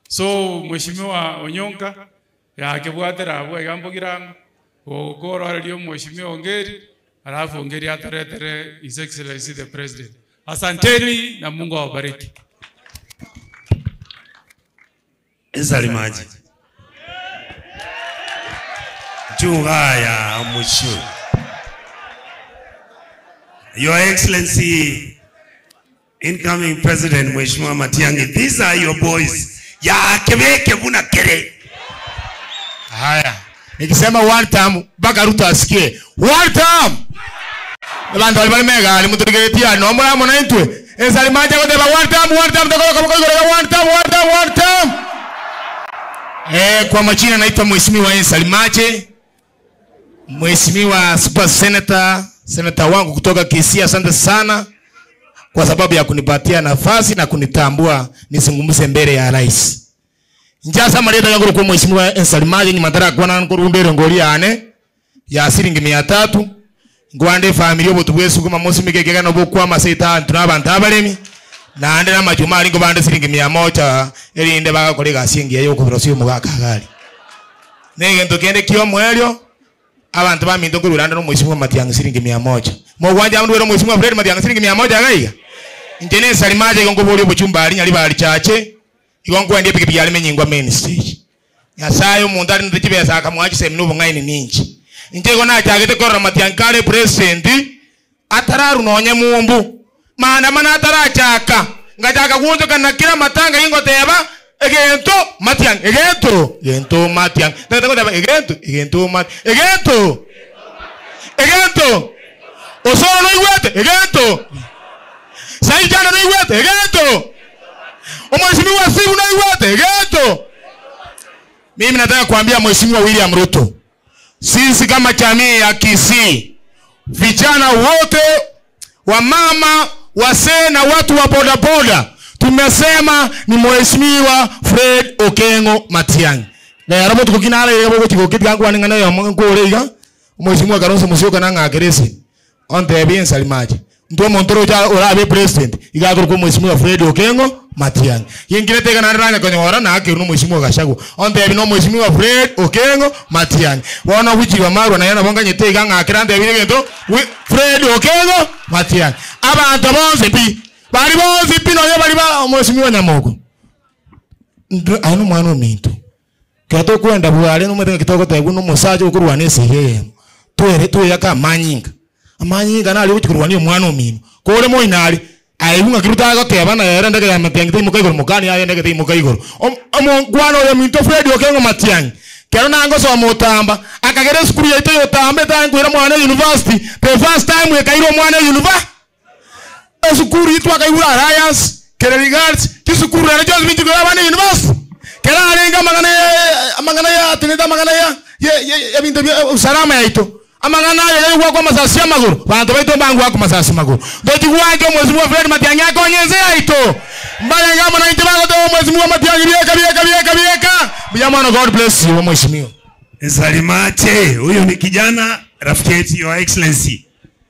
So Mheshimiwa Onyonka, yake bwatera abwo iga mbogirango, gogokora oreria Omweshimiwa Ongeri, alafu Ongeri atoretere His Excellency the President. Asanteni na Mungu awabariki. Ensarimaji. Chugaya Mushu. Your Excellency, incoming President Mheshimiwa Matiang'i, these are your boys. Ya kebeke buna kere. Haya, nikisema one time mpaka Ruto asikie one time. Abantu bali bali megali muturigeretie ano muramo na intwe ensari manje goteba one time one time tokoro kaboko igoro one time one time one time. Kwa majina naitwa Mheshimiwa Ensari Mache, Mheshimiwa Super Senator, senator wangu kutoka Kisii, asante sana kwa sababu ya kunipatia nafasi na kunitambua nizungumze mbele ya rais. Njasa mareta yangu kwa Mheshimiwa Ensari Mache ni madara kwa nan kurundere ngori yane ya siringi 300 ngwande familia obutu bwesu kuma musi mikeke no bukwa masita tunabantu abalemi na ande na majuma ari ngo bande siringi 100 erinde bagakora egasi engiya yokobera siyo mugaka gari. Negento kende kio mwelio abantu baminto kururanda no Mheshimiwa Matiang'i siringi 100. Mogwanja mndu wero Mheshimiwa Fred Matiang'i siringi 100 gaiga. Nje ne Salimaje ngo boli obuchumba ari nyali bali chache. Igo ngwendie pikipiki yali menyingwa main stage. Nyasaye omuntu ari ndikibesa akamwachise mnubo ngaini ninji. Nje go nachagete korora Matiang'i kare president atararu nonye mumbu. Maandamano atarachaka. Ngachaka guonjoka na kila matanga ingo teba egento Matiang'i egento egento Matiang'i. Tata goteba egento egento Matiang'i egento egento Osoro no igwete egento Saijana no igwete egento Omheshimiwa Sibu no igwete egento. Mimi nataka kuambia Mheshimiwa William Ruto, sisi kama jamii ya Kisii, vijana wote, wamama, wasee na watu wa bodaboda, tumesema ni Mheshimiwa Fred Okengo Matiang'i. Na yarabo tukukinara ile boko chiko kitu kangu aningana ya mungu kore iga. Mheshimiwa Kalonzo Musyoka na ng'akeresi. Onte bien Salimaji. Ndio montoro cha orabe president. Iga kwa Mheshimiwa Fred Okengo Matiang'i. Yingire tega na ranya konyora na akiru Mheshimiwa Gachagua. Onte no Mheshimiwa Fred Okengo Matiang'i. Bona wichiwa marwa na yana bonga nyete iga ng'akera nde bire gento Fred Okengo Matiang'i. Abantu bonse pi. Bari bonse pi no bari ba Mheshimiwa Nyamoko. Ndo anu mwana ominto. Kato kwenda bwale no mwetenge kitoko tegu no musaje okurwana esege. Twere tweyaka manyinga. Amanyinga nali uchikurwania omwana omino. Kore moinari aibunga kiruta goteba na yere ndege ya Matiang'i timuka igoro mukani aye ndege timuka igoro. Omongwana oyo minto Fred Okengo Matiang'i. Kero nango so mutamba akagere sukuru yaito yotambe tangwira mwana university the first time ekairwo mwana university. Esukuru yitwa akaigura Alliance Kereri Girls kisukuru na Jones minti kwa bana university. Kera arenga magana amangana ya tinita magana ya ya bintu bya usalama yaito. Amangana ya yugwa kwa masasi ya maguru. Bantu baito bangu kwa masasi maguru. Ndochigwa ke Mheshimiwa Fred Matiang'i akonyeze yaito. Mbale ngamo na intibango to Mheshimiwa Matiang'i bieka bieka bieka bieka. Mwana God bless you Mheshimiwa. Salimache, huyu ni kijana rafiki yetu Your Excellency.